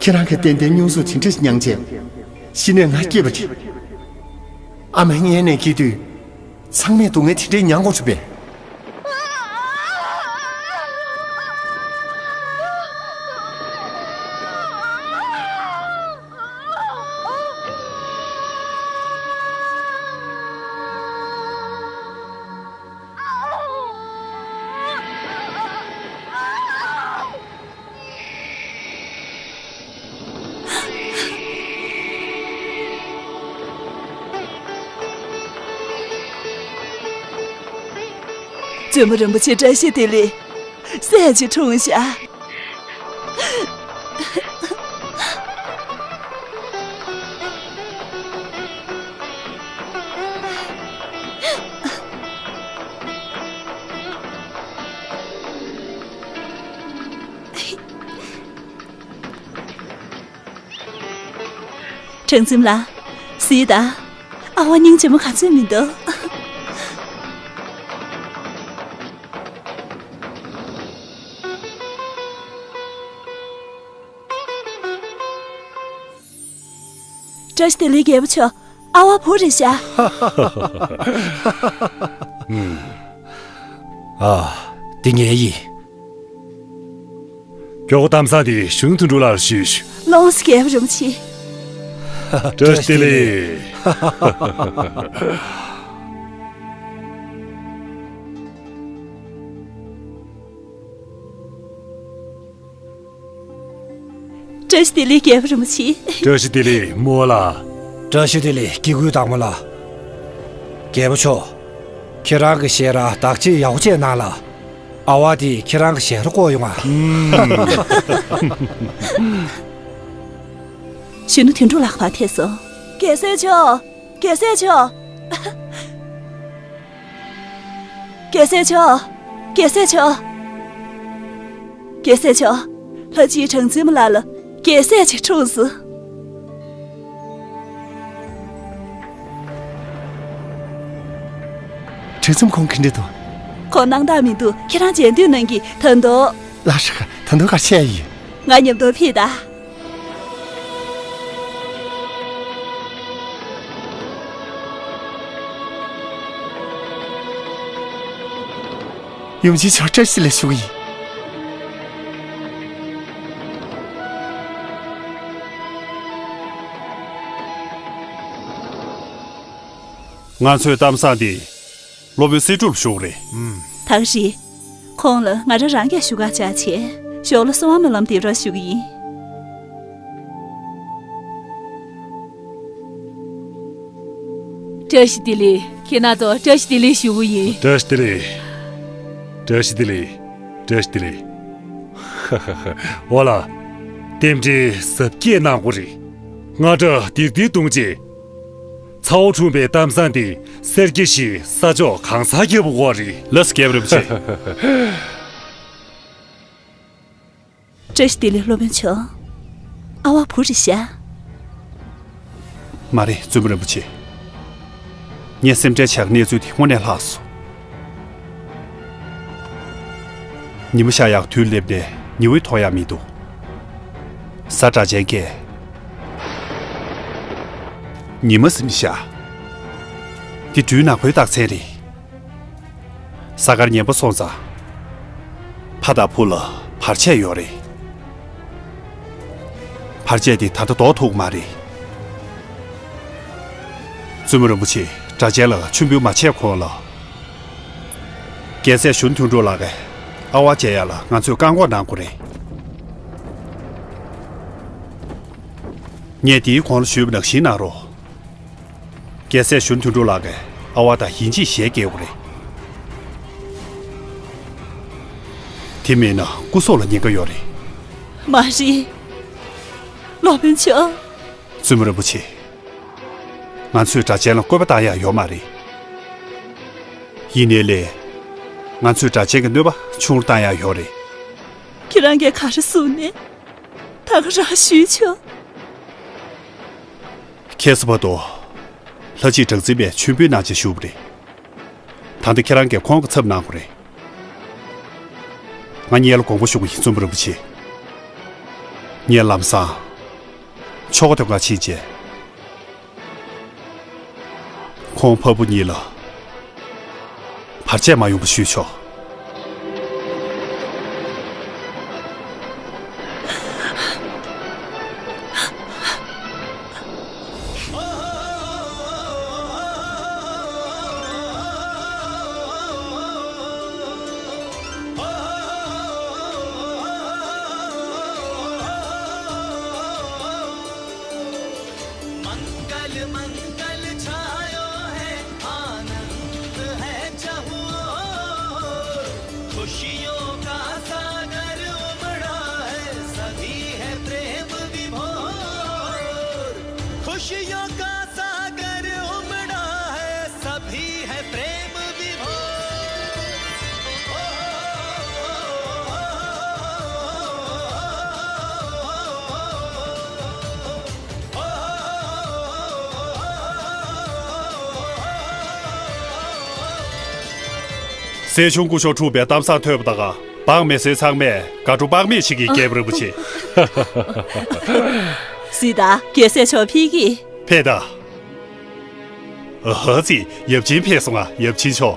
ཁྱེད་རང་གིས་ཏན་ཏན་མྱོང་ཚོར་དེ་འདྲ་ཞིག་མྱངས་རྗེས། གཞི་ནས་ང་སྐྱིད་པ་རེད། ཨ་མ་མངལ་ནས་སྐྱེས་དུས། ཚང་མས་སྡུག་བསྔལ་དེ་འདྲའི་མྱངས་དགོས་བྱུང་བས། བཙུན་མོ་རིན་པོ་ཆེ་བཀྲ་ཤིས་བདེ་ལེགས། སྲས་ཀྱིས་འཁྲུངས་ཤག་གྲང་འཛིན་ལགས། གཟིགས་དང་། ཨ་བ་སྙིང་རྗེ་མོ་ག་ཚོད་མི་འདུག་བཀྲ་ཤིས་བདེ་ལེགས་རྒྱལ་པོ་མཆོག་ཨ་བ་བུ་རེད་ཤག་ཨ། འདི་ངའི་ཡིན། མགྱོགས་པོ་གཏམ་བཟང་དེ་གཞོན་ནུ་དོན་གྲུབ་ལགས་ལ་ཞུས་ཤིག་ལོངས་སུ། རྒྱལ་པོ་རིན་པོ་ཆེ། བཀྲ་ཤིས་བདེ་ལེགས། བཀྲ་ཤིས་བདེ་ལེགས་རྒྱལ་པོ་རིན་པོ་ཆེ། བཀྲ་ཤིས་བདེ་ལེགས་རྨོ་ལགས། བཀྲ་ཤིས་བདེ་ལེགས་སྐྱེ་དགུའི་བདག་མོ་ལགས། རྒྱལ་པོ་མཆོག་ཁྱེད་རང་གི་ཞལ་ར་བདག་གཅེས་ཡག་པོ་བྱས་གནང་ལ། ཨ་བ་དེས་ཁྱེད་རང་གི་ཞལ་ར་བསྐོར་ཡོང་ང་། གཞོན་ནུ་དོན་གྲུབ་ལགས་ཕར་ཐད་སོང་། རྒྱལ་སྲས་མཆོག་རྒྱལ་སྲས་མཆོག་རྒྱལ་སྲས་མཆོག་རྒྱལ་སྲས་མཆོག་རྒྱལ་སྲས་མཆོག་ལྷ་སྤྱིའི་གྲངས་འཛིན་མ་ལགས་ལ་རྒྱལ་སྲས་ཅིག་འཁྲུངས་སོང་། གྲངས་འཛིན་ཁོང་ག་འདྲ་འདུག་ཁོང་སྣང་དག་མི་འདུག་ཁྱེད་རང་མཇལ་འདོད་གནང་གི། ད་དུང་། ལགས་སོ། ད་དུང་ག་རེ་བྱས་ཡིན། ང་མཉམ་དུ་ཕེབས་དང་། ཡུམ་ཆེན་མཆོག་བཀྲ་ཤིས་བདེ་ལེགས་ཞུ་གི་ཡིན། ང་ཚོའི་གཏམ་བཟང་འདི་སློབ་དཔོན་སྲིད་སྒྲུབ་ཞུ་གི་རེད། ད་ག་རེད། ཁོང་ལ་ང་རང་རང་གིས་ཞུ་ག་བཅར་བྱས། ཞོར་ལ་གསོལ་བ་སྨོན་ལམ་འདེབས་རོགས་ཞུ་གི་ཡིན། བཀྲ་ཤིས་བདེ་ལེགས། ཁྱེད་རྣམ་ཚོ་བཀྲ་ཤིས་བདེ་ལེགས་ཞུ་གི་ཡིན། བཀྲ་ཤིས་བདེ་ལེགས། བཀྲ་ཤིས་བདེ་ལེགས། བཀྲ་ཤིས་བདེ་ལེགས། ཧ་ཧ་ཧ། འོ་ལགས། རྟེན་འབྲེལ་གཟབ་རྒྱས་གནང་དགོས་རེད། རྔ་སྒྲ་ལྡིར་ལྡིར་གཏོང་རྗེས། ཚ་བོ་འཁྲུངས་པའི་གཏམ་བཟང་འདི་སེར་སྐྱ་བཞིས་ས་ཕྱོགས་གང་སར་ཁྱབ་པ་དགོས་རེད། ལགས་སོ། རྒྱལ་བ་རིན་པོ་ཆེ། བཀྲ་ཤིས་བདེ་ལེགས་སློབ་དཔོན་མཆོག་ཨ་བ་བུ་རེད་ཤག་མ་རེད། བཙུན་མོ་རིན་པོ་ཆེ། ངའི་སེམས་ཁྲལ་བྱེད་ཀྱི་གནས་ཚུལ་དེ་དངོས་གནས་ལྷག་སོང་། ཉི་མ་ཤར་ཡག་དུས་སླེབས་ནས་ཉི་འོད་མཐོང་ཡག་མི་འདུག་གཟའ་སྒྲ་གཅན་གྱིས་ཉི་མ་ཟིན་ཤག་འདི་སྦྲུལ་ནག་པོའི་རྟགས་མཚན་རེད། གཟའ་སྐར་ངན་པ་སོང་ཙང་། ཕ་དང་བུ་ལ་བར་ཆད་ཡོད་རེད། བར་ཆད་དེ་ད་ལྟ་ཟློག་ཐུབ་ཀྱི་མ་རེད། བཙུན་མོ་རིན་པོ་ཆེ་སྒྲ་གཅན་ལ་མཆོད་འབུལ་མ་བྱས་གོང་ལ། རྒྱལ་སྲས་གཞོན་དོན་གྲུབ་ལགས་ཀྱི་ཨ་བ་མཇལ་ཡག་ལ་ང་ཚོས་བཀག་འགོག་གནང་དགོས་རེད། ངས་འདིའི་གོང་ལ་ཞུས་པ་ནང་བཞིན་གནང་རོགས། རྒྱལ་སྲས་གཞོན་དོན་གྲུབ་ལགས་ཀྱི་ཨ་བ་དང་ཡིན་གཅིག་ཞལ་མཇལ་དགོས་རེད། དེ་མིན་ན་སྐུ་སྲོག་ལ་ཉེན་ཁ་ཡོད་རེད། མ་རེད། སློབ་དཔོན་མཆོག་བཙུན་མོ་རིན་པོ་ཆེ། ང་ཚོས་སྒྲ་གཅན་ལ་བཀོད་པ་བཏང་ཡག་ཡོད་མ་རེད། ཡིན་ནའི་ལས། ང་ཚོས་སྒྲ་གཅན་གྱི་གནོད་པ་ཆུང་རུ་བཏང་ཡག་ཡོད་རེད། ཁྱེད་རང་གིས་ག་རེ་གསུངས་ནས། ད་ག་རང་ཞུས་ཆོག་ཁ་སང་བར་དུ། ལྷ་སྤྱིའི་གྲངས་འཛིན་པས་མཆོད་འབུལ་གནང་བྱས་བཞུགས་པ་རེད། ད་ལྟ་ཁྱེད་རང་གིས་ཁོང་གི་ཚབ་གནང་དགོས་རེད། ང་སྔོན་ལ་དགོངས་པ་ཞུ་གི་ཡིན། བཙུན་མོ་རིན་པོ་ཆེ། ངས་ལམ་སང་ ཆོ་ག་འདོན་གར་ཕྱིན་རྗེས། ཁོང་ཕ་བུ་གཉིས་ལ་བར་ཆད་མ་ཡོང་བ་ཞུས་ཆོག मंगल मंगल छायो है, आनंद है चहुओर। खुशियों का सागर उमड़ा है, सभी है प्रेम विभोर। खुशियों का सागर उमड़ा है, सभी है प्रेम विभोर। སྲས་ཆུང་སྐུ་ཞབས་འཁྲུངས་པའི་གཏམ་བཟང་ཐོས་པ་དང་། འབངས་མི་སེར་ཚང་མས་དགའ་སྤྲོ་དཔག་མེད་བྱེད་ཀྱི། རྒྱལ་པོ་རིན་པོ་ཆེ། སྲིད་ད་རྒྱལ་སྲས་མཆོག་ཕེབས་ཀྱིས། ཕེབས་ད། ཨ་ཙི། ཡབ་ཆེན་ཕེབས་སོང་ང་། ཡབ་ཆེན་མཆོག་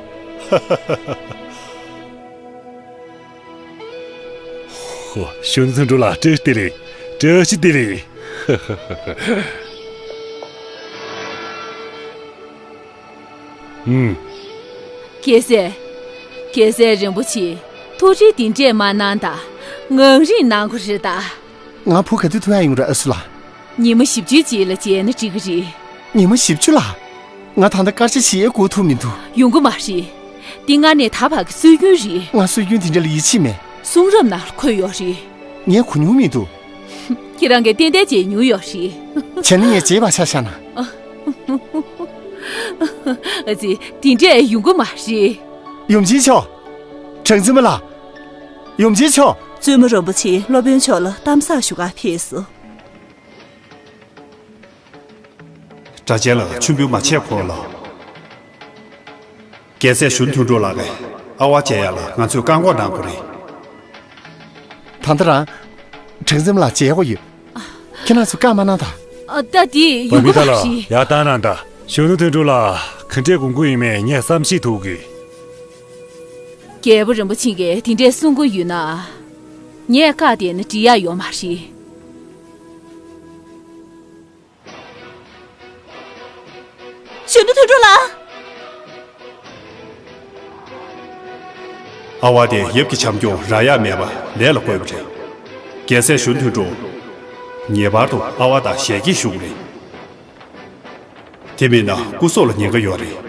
ཧོ། གཞོན་ནུ་དོན་གྲུབ་ལགས། བཀྲ་ཤིས་བདེ་ལེགས། བཀྲ་ཤིས་བདེ་ལེགས། ཨུམ། རྒྱལ་སྲས། རྒྱལ་སྲས་རིན་པོ་ཆེ། ཐུགས་རྗེ་འདི་འདྲས་མ་གནང་ད། ངང་རིང་གནང་དགོས་རེད་ད། ང་བུ་ག་དུས་ཐུག་ཡ་ཡོང་ར། ཨ་སུ་ལགས། ཉི་མ་བཞི་བཅུའི་རྗེས་ལ་མཇལ་ན་འགྲིག་གི་རེད། ཉི་མ་བཞི་བཅུ་ལ། ང་ད་ལྟ་སྐར་ཆ་བཞི་ཡས་འགོར་ཐུབ་མི་འདུག་ཡོང་གི་མ་རེད། འདི་སྔར་ནས་ད་བར་གྱི་སྲོལ་རྒྱུན་རེད། ང་སྲོལ་རྒྱུན་དེ་འདྲ་ལ་ཡིད་ཆེས་མེད། གསུང་རབ་ནང་ལ་འཁོད་ཡོད་རེད། ངས་གོ་མྱོང་མི་འདུག་ཁྱེད་རང་གིས་ཏན་ཏན་མཇལ་མྱོང་ཡོད་རེད། བྱས་ན་ངས་བརྗེད་པ་ཆགས་ཤག་ན། ཨ་ཙི། དེ་འདྲས་ཡོང་གི་མ་རེད། ཡུམ་ཆེན་མཆོག་གྲངས་འཛིན་མ་ལགས། ཡུམ་ཆེན་མཆོག་བཙུན་མོ་རིན་པོ་ཆེ་སློབ་དཔོན་མཆོག་ལ་གཏམ་བཟང་ཞུ་གར་ཕེབས་སོང་། སྒྲ་གཅན་ལགས། མཆོད་འབུལ་མ་བྱེད་ཁོ་ལ། རྒྱལ་སྲས་གཞོན་ནུ་དོན་གྲུབ་ལགས་ཀྱི་ཨ་ཝ་མཇལ་ཡ་ལ་ང་ཚོས་བཀག་འགོག་གནང་དགོས་རེད། ད་ལྟ་རང་གྲངས་འཛིན་མ་ལགས་མཇལ་དགོས་ཡོད། ཁྱེད་རང་ཚོ་བཀག་མ་གནང་དང་། ཨ། ད་དེ་བ་ཡོང་མི་གི་ད་མ་ལ་རེད། ཡར་བཏང་གནང་དང་། གཞོན་ནུ་དོན་གྲུབ་ལགས་ག་འདྲས་དགོངས་ཀྱི་ཡོད་མེད་ངས་བསམ་ཤེས་ཐུབ་གི། རྒྱལ་པོ་རིན་པོ་ཆེ་གིས་དེ་འདྲས་གསུང་གི་ཡོད་ན། ངས་བཀག་བསྡད་ན་འགྲིག་ཡ་ཡོད་མ་རེད། གཞོན་ནུ་དོན་གྲུབ་ལགས། ཨ་ཝ་དེ་ཡབ་ཀྱི་བྱམས་སྐྱོང་རག་ཡ་མེད་པ་ལས་ལ་བཀོད་པ་རེད། རྒྱལ་སྲས་གཞོན་ནུ་དོན་གྲུབ། ངེས་པར་དུ་ཨ་ཝ་དང་ཞལ་གྱེས་ཞུ་དགོས་རེད། དེ་མིན་ན་སྐུ་སྲོག་ལ་ཉེན་ཁ་ཡོད་རེད།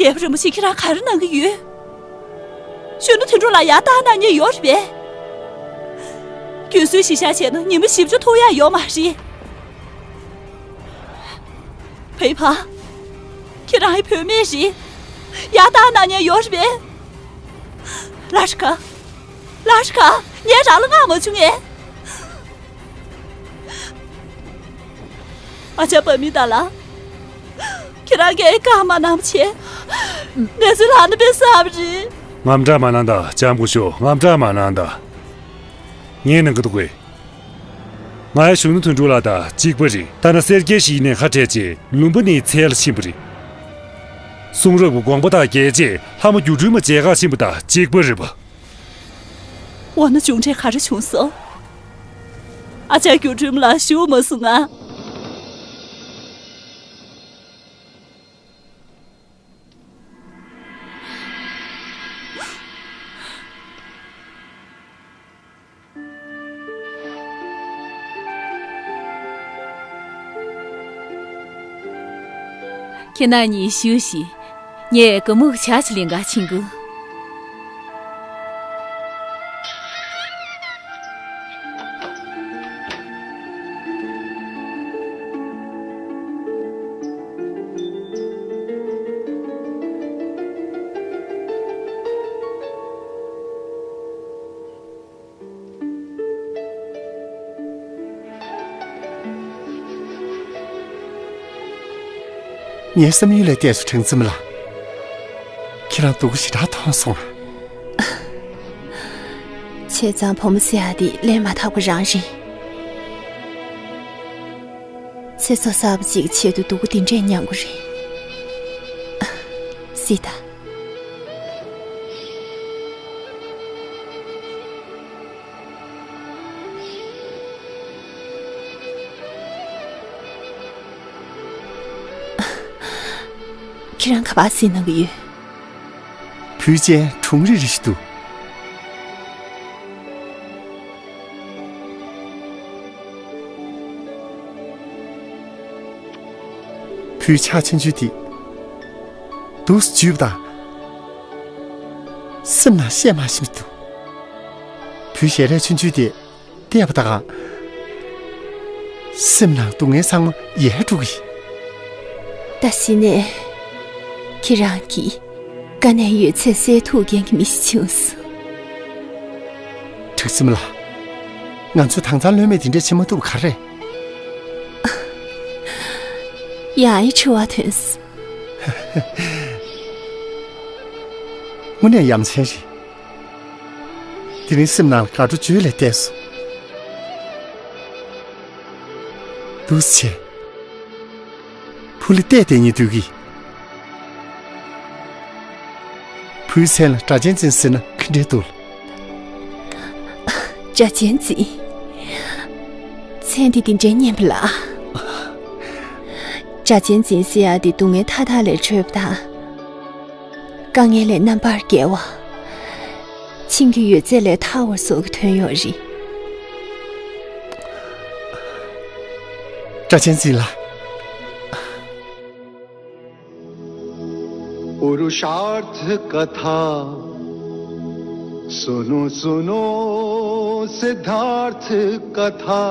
རྒྱལ་པོ་རིན་པོ་ཆེ། ཁྱེད་རང་ག་རེ་གནང་གི་ཡོད། གཞོན་ནུ་དོན་གྲུབ་ལགས་ཡར་བཏང་གནང་མཁན་ཡོད་རེད་པས། རྒྱུན་སྲོལ་གཞིར་བཞག་བྱས་ན་ཉི་མ་བཞི་བཅུ་ཐུག་ཡ་ཡོད་མ་རེད། བོད་པ། ཁྱེད་རང་ཨི་བུད་མེད་རེད། ཡར་བཏང་གནང་མཁན་ཡོད་རེད་པས། ལ་ཧྲི་ཀ། ལ་ཧྲི་ཀ། ངས་རང་ལ་མངགས་མ་བྱུང་ངས། ཨ་ཅག་བ་མི་ད་ལ། ཁྱེད་རང་གིས་བཀག་མ་གནང་བྱས། གནས་ཚུལ་ལྷག་ན་དཔེ་བསགས་པ་རེད། དངངས་སྐྲག་མ་གནང་དང་། ལྕམ་སྐུ་ཞབས། དངངས་སྐྲག་མ་གནང་དང་། ངས་གནང་གི་འདུག་གས། ང་ཡང་གཞོན་ནུ་དོན་གྲུབ་ལགས་དང་གཅིག་པ་རེད། ཐ་ན་སེར་སྐྱའི་ཞིག་ནས་ཁ་བྲལ་རྗེས་ལུང་པ་ནས་ཚལ་ལ་ཕྱིན་པ་རེད། གསུང་རབ་ཀྱི་དགོངས་པ་དག་རྒྱས་རྗེས་ལྷ་མོ་སྒྱུ་འཕྲུལ་མ་མཇལ་ཁ་ཕྱིན་པ་དང་གཅིག་པ་རེད་པ། འོ་ན་མཇུག་འབྲས་ག་རེ་བྱུང་སོང་། ཨ་ཅག་སྒྱུ་འཕྲུལ་མ་ལགས་བཞུགས་མ་སོང་ང་། ཁྱེད་རྣམ་གཉིས་བཞུགས་ཤིག་ངས་ག་མུག་ཇ་ཅིག་ལེན་གར་ཕྱིན་གོ། ངའི་བསམ་ཡུལ་ལས་འདས་སོང་། དྲུང་འཚམས་ལགས། ཁྱེད་རང་སྡུག་པོ་ཞེ་དྲག་མཐོང་སོང་ང་། བྱས་ཙང་བུ་མོ་ཟེར་ཡ་དེ་ལས་མ་དག་པ་རང་རེད། ཚེ་སྲོག་གསར་པ་ཅིག་གི་ཆེད་དུ་སྡུག་པོ་འདི་འདྲས་མྱང་དགོས་རེད། སྲིད་ད། ཁྱེད་རང་ག་པར་གཟིགས་གནང་གི་ཡོད། བུ་ཅན་གྲུང་རིག་རིག་ཞིག་འདུག། བུའི་ཕྱག་ཆུང་ཆུང་དེ་འདུག་སེ་འཇུས་པ་དང་། སེམས་ནང་བཤད་མ་ཤེས་མི་འདུག། བུའི་ཞལ་རས་ཆུང་ཆུང་དེ་བལྟས་པ་དང་། སེམས་ནང་སྡུག་བསྔལ་ཚང་མ་ཡལ་འགྲོ་གི་ཡིན། ད་གཞི་ནས་ཁྱེད་རང་གིས་དཀའ་གནད་ཡོད་ཚད་སེལ་ཐུབ་མཁན་གྱི་མི་ཞིག་བྱུང་སོང་། དྲུང་འཚམས་ལགས། ང་ཚོ་དྭངས་གཙང་ལྷོད་མེད་དེ་འདྲ་བྱེད་མ་ཐུབ་པ་ག་རེ་རེད། ཡང་ཨེ་འཁྲུལ་བ་ཐོན་སོང་། དངོས་གནས་ཡ་མཚན་རེད། དེ་རིང་སེམས་ནང་ལ་དགའ་སྤྲོ་བརྗོད་ལས་འདས་སོང་། འདུག་སེ་བྱས། བུ་ལ་བལྟས་བསྡད་སྙིང་འདོད་ཀྱི། བུའི་མཚན་ལ་སྒྲ་གཅན་འཛིན་ཟེར་ན་ག་འདྲས་འདུག། སྒྲ་གཅན་འཛིན། མཚན་དེ་འདི་འདྲའི་སྙན་པ་ལ། སྒྲ་གཅན་འཛིན་ཟེར་ཡ་དེ་སྡུག་བསྔལ་མཐའ་དག་ལས་གྲོལ་བ་དང་། དཀའ་ངལ་ལས་རྣམ་པར་རྒྱལ་བ། ཆིངས་ཀྱི་ཡོད་ཚད་ལས་ཐར་བ་སོགས་ཀྱི་དོན་ཡོད་རེད། སྒྲ་གཅན་འཛིན་ལགས། पुरुषार्थ कथा सुनो सुनो सिद्धार्थ कथा।